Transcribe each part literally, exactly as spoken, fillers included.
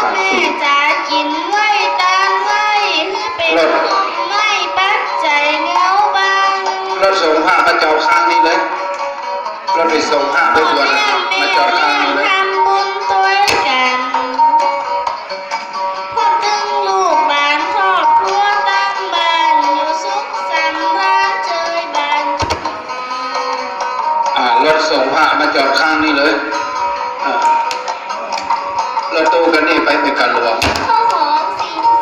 สาธุ แม่จ๋ากิ๋นไหว้ตานไหว้ หื้อเป๋น รถ ต้นไม้ปัจจัยเงาบาง รถสงฆ์พระมาจอดข้างนี้เลย รถไปส่งพระไปบวชน่ะ มาจอดข้างนี้เลย ทำบุญตวยกั๋น พร้อมเถิงลูกหลานครอบครัวตังบ้าน อยู่สุขสำราญเจยบาน อ่า รถส่งพระมาจอดข้างนี้เลย อ่า รถตู้คันนี้ไปเมกาหลวง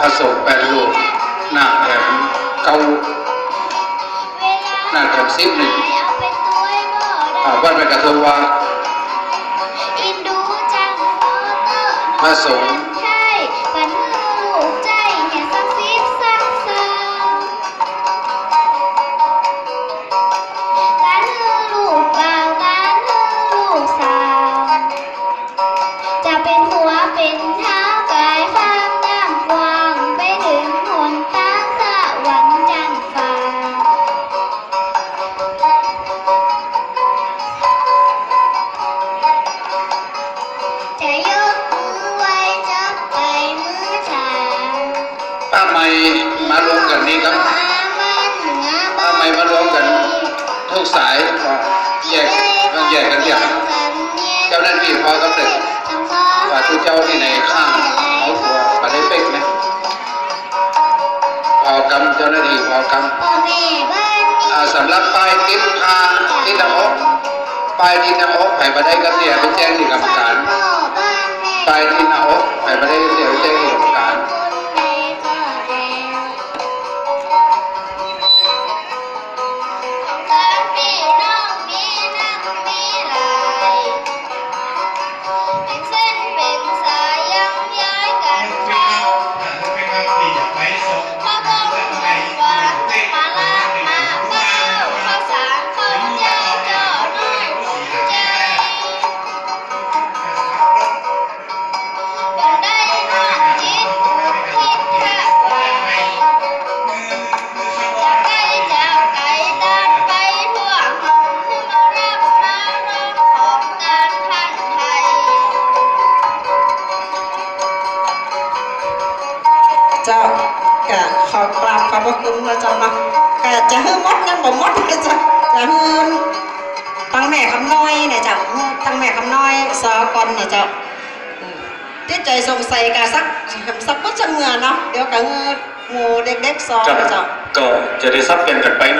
พระสงฆ์แปดรูป นาคแถมเก้า นาคแถมสิบเน่อ อ่า วัดแม่กระทงวาง พระสงฆ์ จะเป๋นหัวเป๋นเท้าก๋ายข้ามน้ำกว้าง ไปเถิงหนตางสวรรค์จั้งฟ้า จะยกมือไหว้จับไปมือชา ป้าใหม่มารวมกั๋นนี่ครับ ป้าใหม่มารวมกั๋นทุกสาย แยก แยกกั๋นอย่าง เจ้าหน้าตี้พอสำเร็จ ว่าทุกเจ้าตี้ไหนข้างเอาตั๋วบ่ได้เป๊กนะ พอกำ เจ้าหน้าตี้พอกำ อ่า สำหรับป้ายติดผ้า ติดหน้าอก ป้ายติดหน้าอก ใผบ่ได้ก็เตี้ยไปแจ้งตี้กรรมก๋าน ป้ายติดหน้าอก ใผบ่ได้ก็เตี้ยไปแจ้งตี้กรรมก๋าน สงสารปี้น้องมีนักมีหลาย เป๋นเส้นเป๋นสายยังย้ายกั๋นเข้า เพราะต้องห่วงว่าต้องมาลากมาเฝ้า ข้าวสารข้าวเจ้าเจาะน้อยหัวใจ๋ บ่ได้นอกจิตอุทิศถวาย จากไก๋จากไก๋ตานไปทั่วห้อง หื้อมาฮับมาลองของตานพันไทย เจ้า ก็ขอกราบขอบพระคุณนะเจ้าเนาะ ก็จะหื้อหมดยังบ่หมดนะเจ้า จะหื้อตังแม่คำน้อยนะเจ้า ตังแม่คำน้อยสองคนนะเจ้า อืม ติดใจ๋สงสัยก็สัก สักบ่จักเมื่อเนาะ เดี๋ยวก็หื้อหมู่เด็กๆสอง ครับ นะเจ้า ก็จะได้สับเปลี่ยนกั๋นไปเนาะ